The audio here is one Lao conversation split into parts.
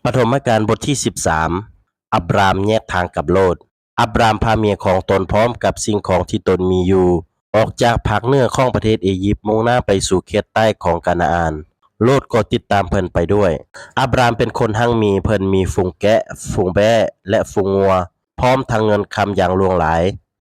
ປະຖົມມະການບົດທີສິບສາມ ອັບຣາມແຍກທາງກັບໂລດ. ອັບຣາມພາເມຍຂອງຕົນພ້ອມກັບສິ່ງຂອງທີ່ຕົນມີຢູ່ ອອກຈາກພາກເໜືອຂອງປະເທດເອຢິບ ມຸ່ງໜ້າໄປສູ່ເຂດໃຕ້ຂອງການາອານ. ໂລດກໍຕິດຕາມເພິ່ນໄປດ້ວຍ. ອັບຣາມເປັນຄົນຮັ່ງມີ, ເພິ່ນມີຝູງແກະ, ຝູງແບ້ ແລະ ຝູງງົວ, ພ້ອມທັງເງິນຄຳຢ່າງຫຼວງຫຼາຍ.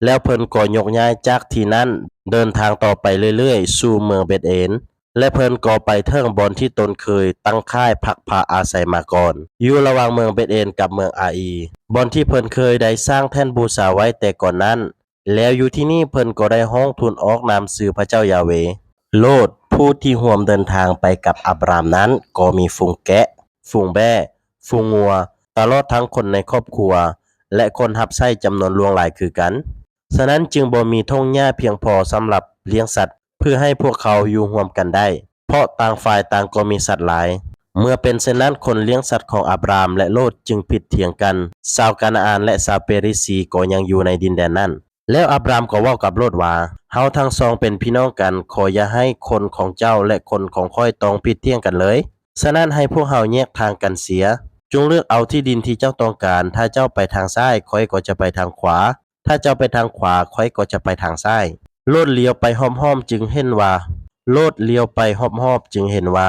ແລ້ວເພິ່ນກໍຍົກຍ້າຍຈາກທີ່ນັ້ນ ເດີນທາງຕໍ່ໄປເລື້ອຍໆສູ່ເມືອງເບັດເອນ ແລະ ເພິ່ນກໍໄປເຖິງບ່ອນທີ່ຕົນເຄີຍຕັ້ງຄ້າຍພັກພາອາໄສມາກ່ອນ ຢູ່ລະຫວ່າງເມືອງເບັດເອນກັບເມືອງອາອີ ບ່ອນທີ່ເພິ່ນເຄີຍໄດ້ສ້າງແທ່ນບູຊາໄວ້ແຕ່ກ່ອນນັ້ນ. ແລ້ວຢູ່ທີ່ນີ້ເພິ່ນກໍໄດ້ຮ້ອງທູນອອກນາມຊື່ພະເຈົ້າຢາເວ. ໂລດ ຜູ້ທີ່ຮ່ວມເດີນທາງໄປກັບອັບຣາມນັ້ນ ກໍມີຝູງແກະ, ຝູງແບ້, ຝູງງົວ, ຕະຫຼອດທັງຄົນໃນຄອບຄົວ ແລະ ຄົນຮັບໃຊ້ຈຳນວນຫຼວງຫຼາຍຄືກັນ. ສະນັ້ນຈຶ່ງບໍ່ມີທົ່ງຫຍ້າພຽງພໍສຳລັບລ້ຽງສັດ ເພື່ອໃຫ້ພວກເຂົາຢູ່ຮ່ວມກັນໄດ້ ເພາະຕ່າງຝ່າຍຕ່າງກໍມີສັດຫຼາຍ. ເມື່ອເປັນເຊັ່ນນັ້ນ, ຄົນລ້ຽງສັດຂອງອັບຣາມ ແລະ ໂລດຈຶ່ງຜິດຖຽງກັນ. ຊາວການາອານ ແລະ ຊາວເປຣິຊີກໍຍັງຢູ່ໃນດິນແດນນັ້ນ. ແລ້ວອັບຣາມກໍເວົ້າກັບໂລດວ່າ, ເຮົາທັງສອງເປັນພີ່ນ້ອງກັນ, ຂໍຢ່າໃຫ້ຄົນຂອງເຈົ້າ ແລະ ຄົນຂອງຂ້ອຍຕ້ອງຜິດຖຽງກັນເລີຍ. ສະນັ້ນໃຫ້ພວກເຮົາແຍກທາງກັນເສຍ. ຈົ່ງເລືອກເອົາທີ່ດິນທີ່ເຈົ້າຕ້ອງການ, ຖ້າເຈົ້າໄປທາງຊ້າຍ, ຂ້ອຍກໍຈະໄປທາງຂວາ. ຖ້າເຈົ້າໄປທາງຂວາ, ຂ້ອຍກໍຈະໄປທາງຊ້າຍ. ໂລດລຽວໄປຮອບໆຈຶ່ງເຫັນວ່າ, ໂລດລຽວໄປຮອບໆຈຶ່ງເຫັນວ່າ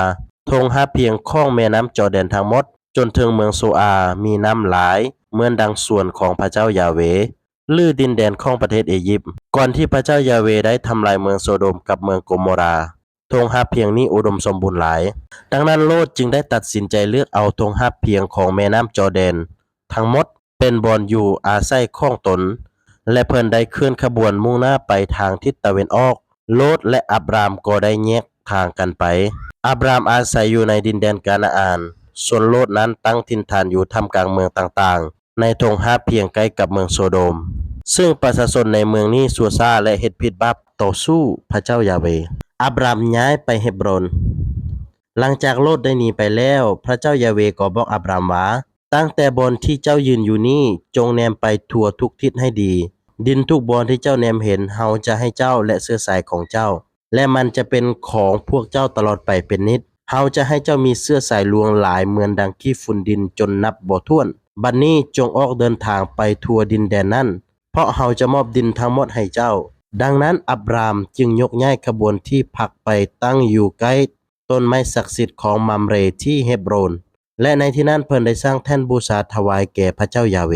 ທົ່ງຮາບພຽງຂອງແມ່ນ້ຳຈໍແດນທັງໝົດ ຈົນເຖິງເມືອງໂຊອາ ມີນ້ຳຫຼາຍ ເໝືອນດັ່ງສວນຂອງພະເຈົ້າຢາເວ ຫຼື ດິນແດນຂອງປະເທດເອຢິບ ກ່ອນທີ່ພະເຈົ້າຢາເວໄດ້ທຳລາຍເມືອງໂຊໂດມກັບເມືອງໂກໂມຣາ. ທົ່ງຮາບພຽງນີ້ອຸດົມສົມບູນຫຼາຍ. ດັ່ງນັ້ນໂລດຈຶ່ງໄດ້ຕັດສິນໃຈເລືອກເອົາທົ່ງຮາບພຽງຂອງແມ່ນ້ຳຈໍແດນທັງໝົດ ເປັນບ່ອນຢູ່ອາໄສຂອງຕົນ ແລະ ເພິ່ນໄດ້ເຄື່ອນຂະບວນມຸ່ງໜ້າໄປທາງທິດຕາເວັນອອກ. ໂລດ ແລະ ອັບຣາມກໍໄດ້ແຍກທາງກັນໄປ. ອັບຣາມອາໄສຢູ່ໃນດິນແດນການາອານ, ສ່ວນໂລດນັ້ນຕັ້ງຖິ່ນຖານຢູ່ທ່າມກາງເມືອງຕ່າງໆ ໃນທົ່ງຮາບພຽງໃກ້ກັບເມືອງໂຊໂດມ, ເຊິ່ງປະຊາຊົນໃນເມືອງນີ້ຊົ່ວຊ້າ ແລະ ເຮັດຜິດບາບຕໍ່ສູ້ພະເຈົ້າຢາເວ. ອັບຣາມຍ້າຍໄປເຮັບໂຣນ. ຫຼັງຈາກໂລດໄດ້ໜີໄປແລ້ວ, ພະເຈົ້າຢາເວກໍບອກອັບຣາມວ່າ, ຕັ້ງແຕ່ບ່ອນທີ່ເຈົ້າຢືນຢູ່ນີ້, ຈົ່ງແນມໄປທົ່ວທຸກທິດໃຫ້ດີ. ດິນທຸກບ່ອນທີ່ເຈົ້າແນມເຫັນ, ເຮົາຈະໃຫ້ເຈົ້າ ແລະ ເຊື້ອສາຍຂອງເຈົ້າ, ແລະ ມັນຈະເປັນຂອງພວກເຈົ້າຕະຫຼອດໄປເປັນນິດ. ເຮົາຈະໃຫ້ເຈົ້າມີເຊື້ອສາຍຫຼວງຫຼາຍເໝືອນດັ່ງຂີ້ຝຸ່ນດິນຈົນນັບບໍ່ຖ້ວນ. ບັດນີ້ຈົ່ງອອກເດີນທາງໄປທົ່ວດິນແດນນັ້ນ, ເພາະເຮົາຈະມອບດິນທັງໝົດໃຫ້ເຈົ້າ. ດັ່ງນັ້ນ ອັບຣາມຈຶ່ງຍົກຍ້າຍຂະບວນທີ່ພັກໄປຕັ້ງຢູ່ໃກ້ ຕົ້ນໄມ້ສັກສິດຂອງມຳເຣທີ່ເຮັບໂຣນ ແລະ ໃນທີ່ນັ້ນເພິ່ນໄດ້ສ້າງແທ່ນບູຊາຖວາຍແກ່ພະເຈົ້າຢາເວ.